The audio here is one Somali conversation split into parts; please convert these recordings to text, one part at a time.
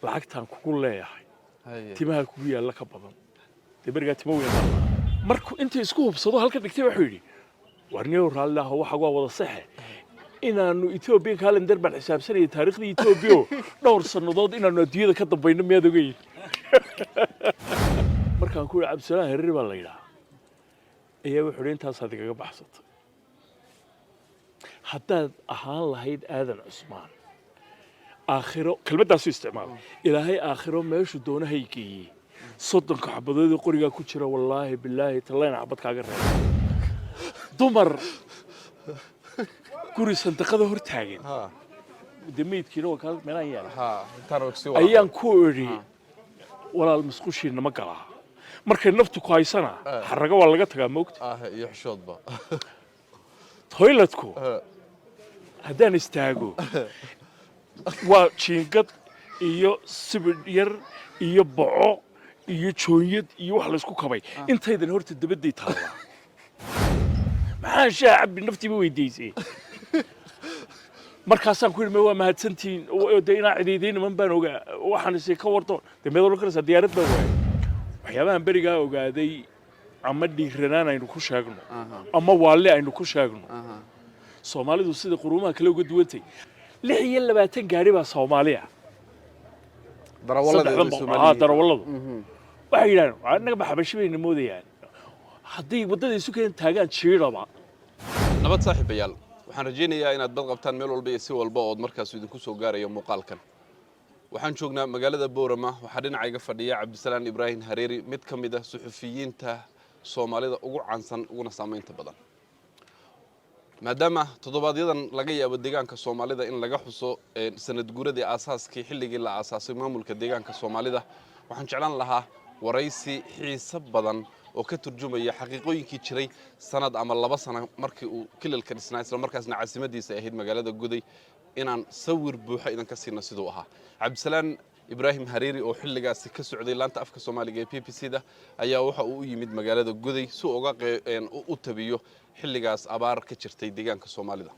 Lacagtaan kugu leeyahay timaha kugu yaalla ka badan. Dee berigaa timo weyn baan lahaa. Markuu intii isku hubsado halka dhigtay, wuxuu yidhi: "Warniyow, raalli aho, waxa waa wada saxe. Inaanu Ethiopian calendar baan xisaabsanayay, taariikhdii Ethiopia, dhowr sannadood inaanu adduunyada ka dambayno, miyaad ogeyn?" Markaan ku yidhi Cabdisalaan Hereri baa la yidhaha, ayaa wuxuu yidhi: "Intaasaad igaga baxsatay. Haddaad ahaan lahayd Aadan Cusmaan, aakhiro," kelmaddaasu isticmaala, "Ilaahay aakhiro meeshuu doonahay geeyey, 30-ka xabadoodii qorigaa ku jira, wallaahi bilaahi tallayna xabad kaaga reeba." Dumar guri sandaqada hor taagan, dee meydkiina waa kaa meelaan yaala, ayaan ku idhi: "Walaal, musqushiina ma galaa?" Markay naftu ku haysana, xarago waa laga tagaa, moogta. Iyo xishoodba. Toiletku haddaan istaago waa jiingad iyo sibidh yar iyo boco iyo joonyad iyo wax laysku kabay. Intaydan horta dabadday taallaa. Maxaan shaah cabbi? Naftiiba weydiisay. Markaasaan ku yidhi: "Ma waa mahadsantihiin. Dee inaa cidayday niman baan ogaa. Waxaan isi ka wardoon. Dee meed odhan karaysaa diyaarad baan waayay." Waxyaabahan berigaa ogaaday, ama dhiiranaan aynu ku sheegno ama waalle aynu ku sheegno, Soomaalidu sida quruumaha kale uga duwantay, 26 gaari baa Soomaaliya. Darawalladu waxay yidhahdeen annaga ba Xabashi bayna moodayaan hadday waddada isu keen taagaan jiidhaba. Nabad, saaxiibayaal. Waxaan rajaynayaa inaad bad qabtaan meel walba iyo si walba ood markaasu idinku soo gaarayo muuqaalkan. Waxaan joognaa magaalada Boorama. Waxaa dhinacayga fadhiya Cabdisalaan Ibraahim Hareeri, mid ka mid ah suxufiyiinta Soomaalida ugu caansan uguna saamaynta badan. Maadaama toddobaadyadan laga yaabo deegaanka Soomaalida in laga xuso sanad guuradii aasaaskii, xilligii la aasaasay maamulka deegaanka Soomaalida, waxaan jeclaan lahaa waraysi xiiso badan oo ka turjumaya xaqiiqooyinkii jiray sanad ama 2 sano markii uu kililka dhisnaa, isla markaasna caasimadiisa ay ahayd magaalada Goday, inaan sawir buuxa idinka siino siduu ahaa. Cabdisalaan Ibraahim Hariiri oo xilligaasi ka socday laanta afka Soomaaliga ee BBC da ayaa waxa uu u yimid magaalada Goday si uga u tabiyo xilligaas abaar ka jirtay deegaanka Soomaalida.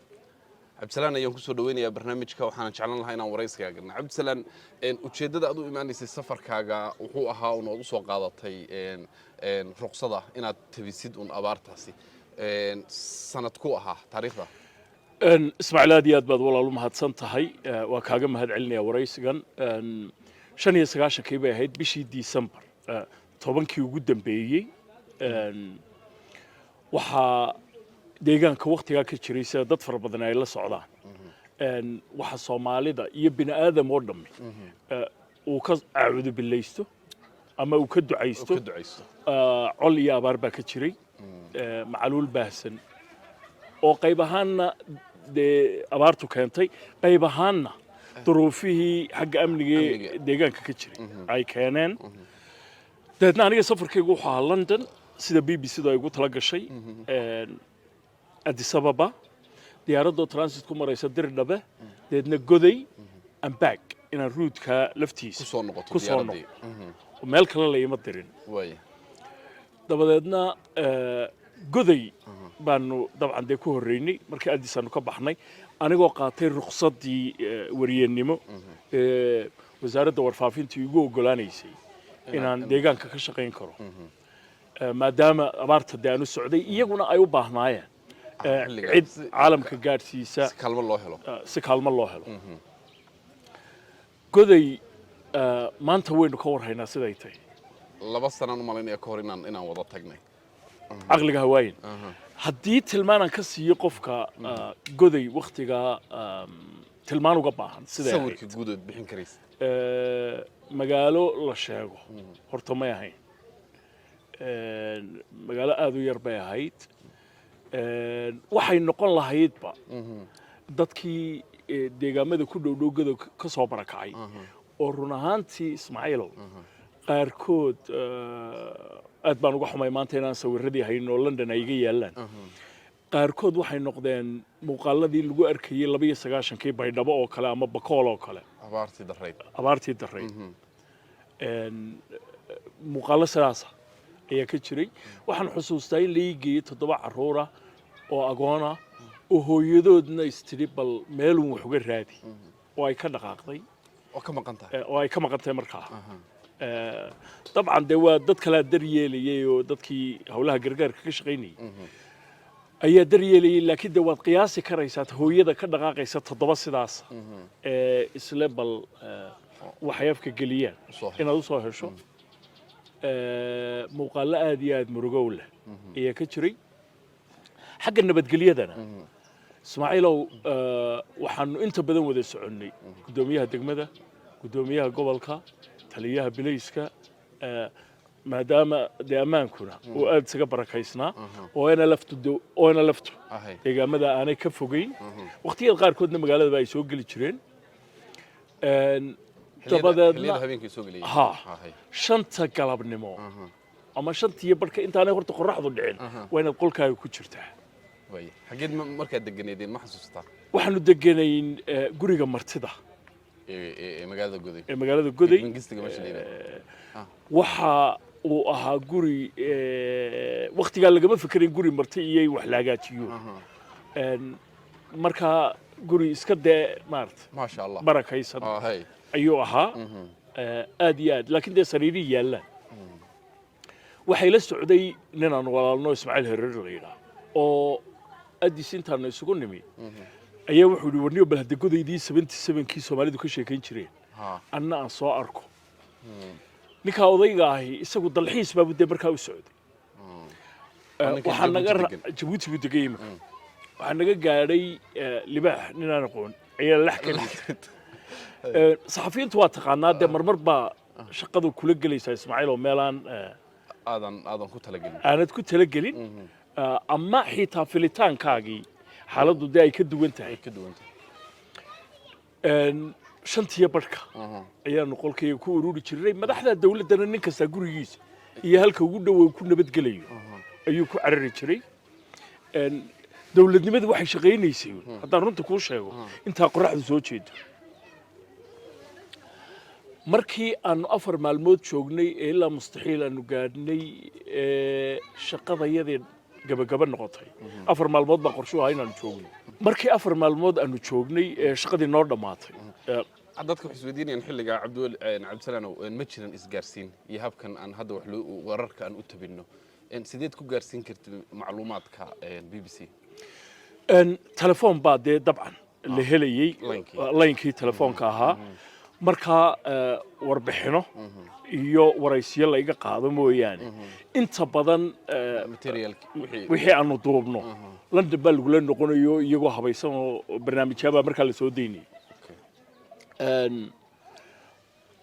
Cabdisalaan ayaan kusoo dhaweynayaa barnaamijka. Waxaana jeclaan lahaa inaan waraysigaa galna. Cabdisalaan, ujeeddada aad u imaanaysay safarkaaga wuxuu ahaa un ood usoo qaadatay ruqsada inaad tabisid un abaartaasi. Sanad ku ahaa taariikhda? Ismaaciil, aad iyo aad baad walaal u mahadsan tahay. Waa kaaga mahad celinaya waraysigan. 95-kii bay ahayd, bishii December 10-kii ugu dambeeyey. Waxaa deegaanka waktigaa ka jiray, sida dad fara badan ay la socdaan, waxa Soomaalida iyo bini aadam oo dhammi uu ka caacudu billaysto ama uu ka ducaysto. Ka ducaysto. Col iyo abaar baa ka jiray, macaluul baahsan oo qayb ahaanna dee abaartu keentay, qayb ahaanna duruufihii xagga amniga ee Amniga. deegaanka ka jiray ay keeneen. Dabeedna aniga safarkaygu wuxuu ahaa London, sida BBC da ay ugu tala gashay, Addis Ababa, diyaaradoo transit ku maraysa Dirdhabe, dabeedna Goday and back, inaan route-ka laftiisa kusoo noqoto. Ku soo. Diyaaraddii. Noqo, meel kale la ima dirin. Dabadeedna Goday baanu dabcan dee ku horreynay markii Addis aanu ka baxnay, anigoo qaatay ruqsaddii wariyennimo ee wasaaradda warfaafinta igu oggolaanaysay inaan deegaanka ka shaqayn karo, maadaama abaarta dee aan u socday, iyaguna ay u baahnaayeen xilligaas. Cid caalamka gaadhsiisa. Si kaalmo loo helo. Si kaalmo loo helo. Goday maanta waynu ka warhaynaa siday tahay. 2 sanaan u malaynaya ka hor inaan wada tagnay. Caqliga hawaayin haddii tilmaanaan ka siiyo qofka Goday waktigaa tilmaan uga baahan siday ahayd. Sawirka guud ood bixin karaysa. Magaalo la sheego horta may ahayn. Magaalo aada u yar bay ahayd. Waxay noqon lahaydba dadkii deegaamada ku dhow dhow Godow ka soo barakacay, oo run ahaantii, Ismaaciilow, qaarkood aad baan uga xumay maanta inaan sawiradii hayno oo London ay iga yaallaan. Qaarkood waxay noqdeen muuqaaladii lagu arkayey 92-kii Baydhabo oo kale ama Bakool oo kale. Abaartii darayd. Abaartii darayd. Muuqaallo sidaasa ayaa ka jiray. Waxaan xusuustaa in la ii geeyey toddoba carruura oo agoona oo hooyadoodna istidhi: "Bal meelun wax uga raadi," oo ay ka dhaqaaqday. Oo ka maqan tahay. Oo ay ka maqan tahay markaa. Dabcan dee waa dad kalaa daryeelayay oo dadkii howlaha gargaarka ka shaqaynayay ayaa daryeelayay, laakiin dee waad qiyaasi karaysaa hooyada ka dhaqaaqaysa 7 sidaas ee isle bal waxay afka geliyaan Usoo hesho. Inaad usoo hesho. Muuqaallo aad iyo aad murugow leh ayaa ka jiray. Xagga nabadgelyadana, Ismaaciilow, waxaanu inta badan wada soconnay guddoomiyaha degmada, guddoomiyaha gobolka, taliyaha bilayska, maadaama dee ammaankuna uu aad isaga barakaysnaa oo ONLF-tu deegaamada aanay ka fogeyn, waqtiyada qaarkoodna magaaladaba ay soo geli jireen. Xilliyada Dabadeedna habeenkii soo geliyay. Ha. 5-ta galabnimo ama 5-tiyo barhka, intaanay horta qorraxdu dhicin, waa inaad qolkaaga ku jirtaa. Waye, xageed markaad deganeedeen, ma xasuustaa? Waxaanu deganayn guriga martida ee magaalada Goday. Ee magaalada Goday. Mangistiga meesha la yidhaahdo. Waxa uu ahaa guri waktigaa lagama fekerin guri marti iyo in wax la hagaajiyo. Markaa guri iska dee maarata Maasha Allah. barakaysan ayuu ahaa aad iyo aad, laakiin dee sariirihii yaallaan. Waxay la socday nin aan walaalno, Ismaaciil Hereer la yidhaah, oo Addis intaanu isugu nimi ayaa wuxuu yidhi, "Warniyo, bal hadda Godaydii 77-kii Soomaalidu ka sheekayn jireen anna aan soo arko." Ninkaa odayga ahi isagu dalxiis baabu dee markaa u socday. Ninkan waxaa naga Jabuuti degan. Jabuuti buu degay imika. Waxaa naga gaadhay libaax nin aan aqoon ayaa lax ka dhigtay. Saxafiyiintu waa taqaanaa dee, marmar baa shaqadu kula gelaysaa, Ismaaciil, oo meelaan Aadan ku talagelin. Aanad ku talagelin, ama xitaa filitaankaagii xaaladdu dee ay ka duwan tahay. Ay ka duwan tahay. 5-tiyo barhka ayaanu qolkayga ku ururi jirnay. Madaxda dawladdana nin kastaa gurigiisa iyo halka ugu dhow ku nabadgelayo ayuu ku carari jiray. Dawladnimadu waxay shaqaynaysay uun, haddaan runta kuu sheego, intaa qorraxdu soo jeedo. Markii aanu 4 maalmood joognay ee ilaa mustaxiil aanu gaadhnay ee shaqadayadii gabagaba noqotay, 4 maalmood baa qorshu ahaa inaanu joogno. Markii 4 maalmood aanu joognay ee shaqadii noo dhammaatay Dadka waxay isweydiinayaan xilligaa, Cabdiweli Cabdisalaanow, ma jiran isgaarsiin iyo habkan aan hadda wax loo wararka aan u tabinno. Sideed ku gaarsiin kartid macluumaadka BBC? Telefoon baa dee dabcan la helayey. Laynkii. Laynkii telefoonka ahaa. Markaa warbixino iyo waraysiyo la iga qaado mooyaane, inta badan materialki wixii wixii aanu duubno London baa lagula noqonayo, iyagoo habaysan oo barnaamijyaabaa markaa la soo daynayay.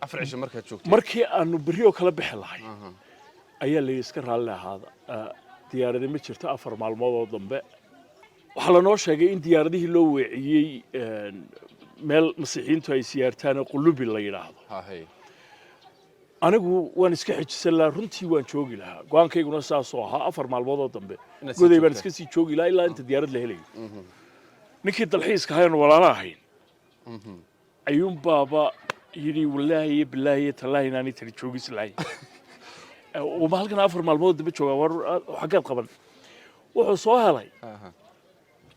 4 cisho markaad joogtay. Markii aanu berri oo kala bixi lahay ayaa la yidhi, "Iska raalli ahaada, diyaaradi ma jirto 4 maalmood oo dambe." Waxaa lanoo sheegay in diyaaradihii loo weeciyey meel Masiixiyiintu ay siyaartaan oo Qulubi la yidhaahdo. Anigu waan iska xejisan lahaa, runtii waan joogi lahaa, go-aankayguna saasoo ahaa, 4 maalmood oo dambe Inaad sii Goday baan joogtaa. iska sii joogi lahaa ilaa inta diyaarad la helayo. Ninkii dalxiiska ahayn, walaala ahayn, ayuun baaba yidhi, "Wallaahi iyo bilaahi iyo tallaahi inaanay tani joogis lahayn. Uma halkan 4 maalmood dambe joogaa, war xaggeed qaban?" Wuxuu soo helay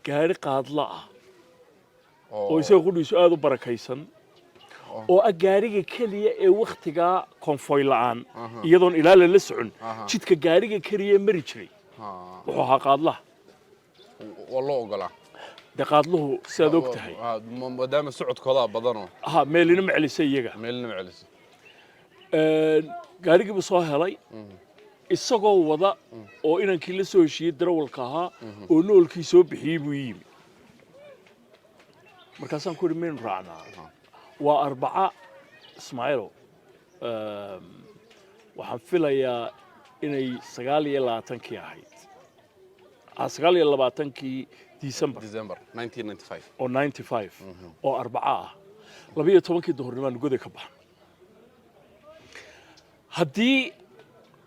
gaari qaadla ah oo isaga qudhiisu aad u barakaysan, oo ah gaariga keliya ee wakhtigaa konfoy la'aan, iyadoon ilaala la socon, jidka gaariga keliya mari jiray wuxuu ahaa qaadlaha. Waa loo ogolaa. Dee qaadluhu sidaad og tahay Maadaama socodkoodaa badanoo ha, meelina ma celisa iyaga. Meelna ma celiso. Gaarigii buu soo helay isagoo wada oo inankii la soo heshiiyey darawalka ahaa oo noolkii soo bixiyey buu yimi. Markaasaan ku idhi, "Maynu raacnaa?" Waa Arbaca, Ismaaciilow, waxaan filayaa inay 29-kii ahayd, 29-kii December. December 1995. Oo 95 oo Arbaca ah, 12-kii duhurnimaan Goday ka baxan. Haddii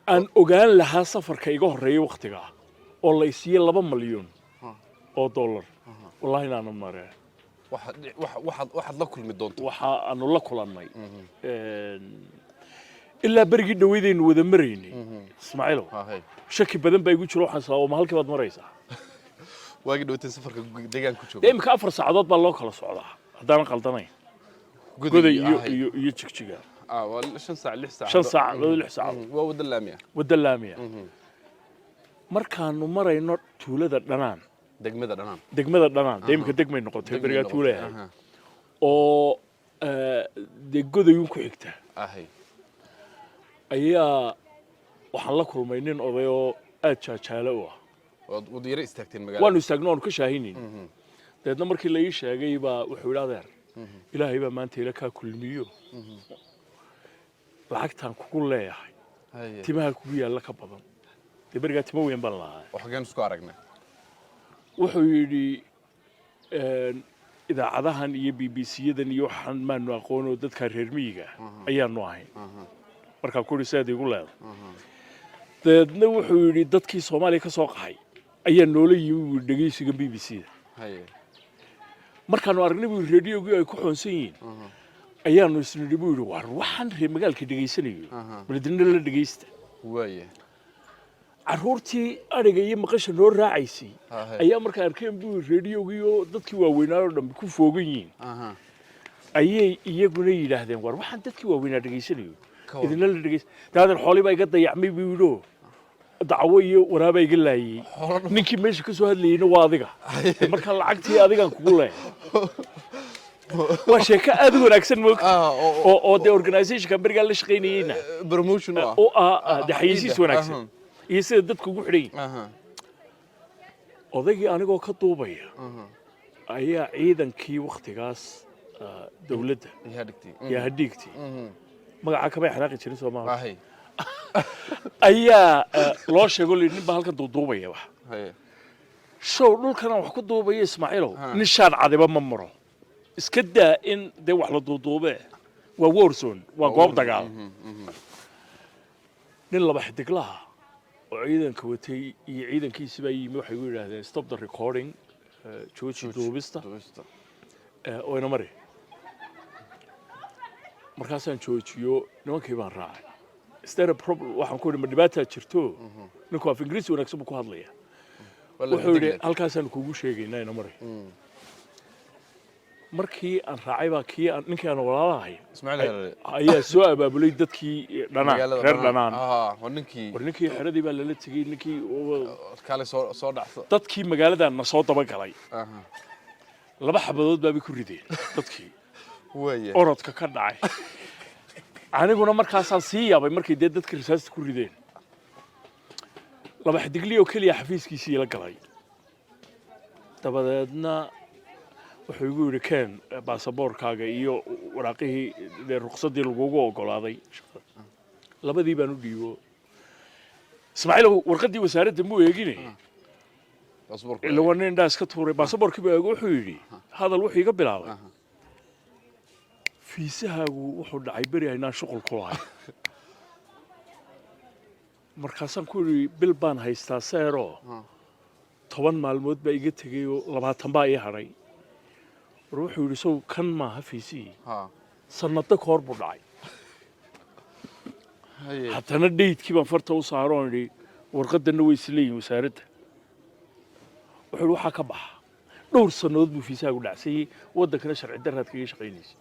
aan ogaan lahaa safarka iga horreeyay wakhtigaa oo la isiiye 2 malyan oo dollar, wallahi inaanan mareen. Waxaad la kulmi doonto. Waxa aanu la kulannay ilaa berigii dhaweydaynu wada maraynay, Ismaaciilow, shaki badan baa igu jiro. Waxaan sababa ma halkii baad maraysaa? Waagii dhawteen safarka deegaan ku Dee jooga. Imika 4 saacadood baa loo kala socdaa, haddaanan qaldanayn. Goday Goday iyo ahay. iyo Jigjiga. Ah, waa 5 saac, 6 saac. 5 saac, 6 saacadood. Waa wadda laami ah. Wadda laamiya. Markaanu marayno tuulada Dhanaan, degmada Dhanaan. Degmada Dhanaan dee imika degmay noqotay, berigaa tuulay ahayd, oo dee Godayun ku xigta, ayaa waxaan la kulmay nin oday oo aad jaajaale u ah. Waad wada yara istaagteen magaalada? Waanu istaagno, waanu ka shaahinayn. Dabeedna markii la ii sheegay baa wuxuu yidhi, "Adeer, Ilaahay baa maanta ila kaa kulmiyo. Lacagtaan kugu leeyahay timaha kugu yaalla ka badan." Dee berigaa timo weyn baan lahaa. Oo xaggeen isku aragnay? Wuxuu yidhi, "Idaacadahan iyo BBC-yadan iyo waxaan maanu aqoonoo, dadkaa reer miyiga ah ayaanu ahayn." Markaa ku yidhi, "Sidaad igu leedahay?" Dabeedna wuxuu yidhi, "Dadkii Soomaaliya ka soo qaxay ayaa noola yimi," buu yidhi, "dhegeysiga BBC-da. Markaanu aragnay," buu yidhi, "rediogii ay ku xoonsan yihiin, ayaanu isnidhi," buu yidhi, "waar waxaan reer magaalka dhegaysanayo baladina la dhegeysta." Carruurtii adhiga iyo maqasha noo raacaysay ayaa markaa arkeen, buu yidhi, rediogii oo dadkii waaweynaa oo dhammi ku foogan yihiin, ayay iyaguna yidhaahdeen, "War waxaan dadkii waaweynaa dhegaysanayo Ka war. idinla la dhegeysa." Daadan xoolii baa iga dayacmay, buu yidhi, oo dacwo iyo waraabaa iga laayey. Ninkii meesha ka soo hadlayeyna waa adiga. Marka lacagtii adigaan kugu leeyahay. Waa sheeko aad u wanaagsan moogta, oo dee organizationka berigaa la shaqaynayeyna promotion u ah. Oo ah dee xayeysiis wanaagsan iyo sida dadku ugu xidhan yihin. Odaygii anigoo ka duubaya ayaa ciidankii wakhtigaas dowladda Yaa dhigtay. Yaa hadhiigtay, magaca kamay xanaaqi jirin Soomaaliya, ayaa loo sheego, layidhi, "Nin baa halkan duuduubaya wax." Show dhulkana wax ku duubaya, Ismaaciilow, nin shaar cadiba ma maro. Iska daa in dee wax la duuduubee, waa war zone, waa goob dagaal. Nin laba xidiglaha oo ciidanka watay iyo ciidankiisi baa yimi. Waxay u yidhaahdeen, "Stop the recording, jooji duubista." Duubista. Oo ina mari. Markaasaan joojiyo, nimankii baan raacay. "Is there a problem?" waxaan ku idhi, "Ma dhibaataa jirto?" Ninku af Ingiriisi wanaagsan buu ku hadlaya. Waa la Wuxuu yidhi, xidigle. "Halkaasaan kugu sheegaynaa, ina mari." Markii aan raacay baa kii aan ninkii aan walaalahay Ismaaciil Hareere ayaa soo abaabulay dadkii Dhanaan, magaalada reer Dhanaan. Waa ninkii. War ninkii xeradii baa lala tegey, ninkii kaale soo dhacso. Dadkii magaaladan na soo dabagalay. Laba xabadood baabay ku rideen dadkii orodka ka dhacay. Aniguna markaasaan sii yaabay markay dee dadka risaasta ku rideen. Laba xidigli oo keliya xafiiskiisii la galay. Dabadeedna wuxuu igu yidhi, "Keen baasaboorkaaga iyo waraaqihii dee ruqsaddii lagugu oggolaaday shaqada." Labadii baan u dhiibo. Ismaaciil, warqaddii wasaaradda muu eegine. Baasaboorku. Ila waa nin indhaa iska tuuray. Baasaboorkii baa eego. Wuxuu yidhi, hadal wuxuu iga bilaabay, "Fiisahaagu wuxuu dhacay beri aynaan shuqul ku lahayn." Markaasaan ku yidhi, "Bil baan haystaa seero, 10 maalmood baa iga tegey oo 20 baa ii hadhay." War wuxuu yidhi, "Sow kan maaha fiisihii? Sanado ka hor buu dhacay." Haddana date-kii baan farta u saaro oon idhi, "Warqadanna way isleeyihin wasaaradda." Wuxuu yidhi, "Waxaa ka baxa, dhowr sannadood buu fiisahaagu dhacsanyey, waddankana sharci darraad kaga shaqaynaysa."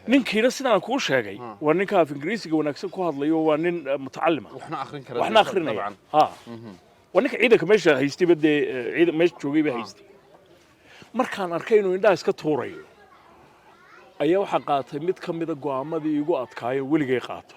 Ninkiina sidaan kuu sheegay waa ninka af Ingiriisiga wanaagsan ku hadlayo, waa nin mutacalima. Waxna akhrin kara. Waxna akhrinaya. Ha, waa ninka ciidanka meesha haystayba dee, ciidan meesha joogay ba haystay. Markaan arkay inuu indhaha iska tuurayo ayaa waxaan qaatay mid ka mida go'aamadii igu adkaayo weligay qaato.